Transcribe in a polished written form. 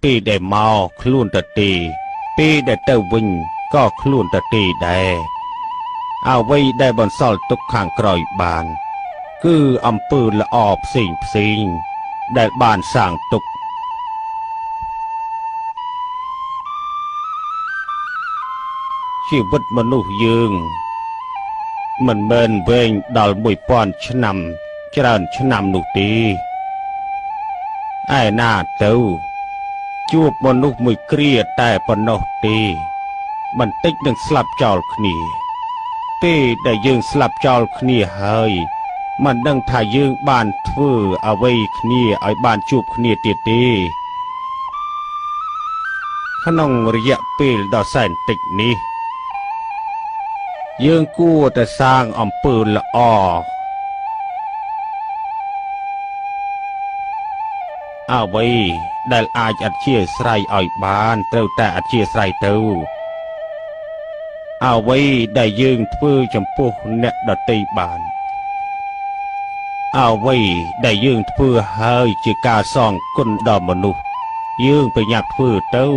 ពេលដែលមកខ្លួនតទេពេលដែលទៅវិញក៏ខ្លួនតទេដែរអ្វីដែលបន្សល់ទុកខាងក្រោយបាន គឺអំពើល្អផ្សេងផ្សេងដែលបានសាងទុក ជីវិតមនុស្សយើង មិនមែនវែងដល់1000ឆ្នាំ ច្រើនឆ្នាំនោះទេឯណាទៅ ជួបមនុស្សមួយគ្រាតែប៉ុណ្ណោះទេ បន្តិចនឹងស្លាប់ចោលគ្នា ពេលដែលយើងស្លាប់ចោលគ្នាហើយមិនដឹងថាយើងបានធ្វើអ្វីគ្នាឲ្យបានជួបគ្នាទៀតទេ ក្នុងរយៈពេលដ៏សែនតិចនេះ យើងគួរតែសាងអំពើល្អអ្វីដែលអាចអធ្យាស្រ័យឲ្យបានត្រូវតែអធ្យាស្រ័យទៅ អ្វីដែលយើងធ្វើចំពោះអ្នកដទៃបាន អ្វីដែលយើងធ្វើហើយជាការសងគុណដល់មនុស្សយើងប្រញាប់ធ្វើទៅ